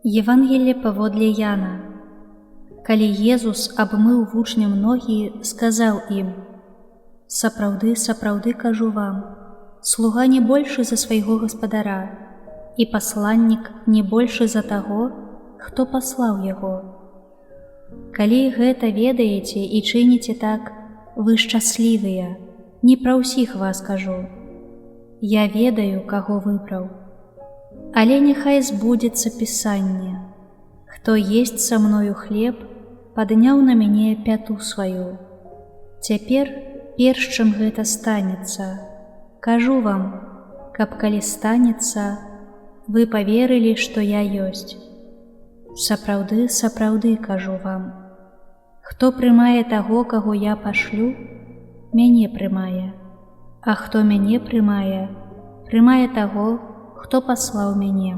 Евангелле паводле Яна. Калі Езус абмыў вучням ногі, сказаў ім: Сапраўды, сапраўды кажу вам, слуга не большы за свайго гаспадара, і пасланнік не большы за таго, хто паслаў яго. Калі гэта ведаеце і чыніце так, вы шчаслівыя, не пра ўсіх вас кажу. Я ведаю, каго выбраў. Але няхай збудзецца пісанне. Хто есць са мною хлеб, падняў на мяне пяту сваю. Цяпер, перш чым гэта станецца, кажу вам, каб калі станецца, вы паверылі, што я ёсць. Сапраўды, сапраўды кажу вам. Хто прымае таго, каго я пашлю, мяне прымае, а хто мяне прымае, прымае таго, хто паслаў мяне.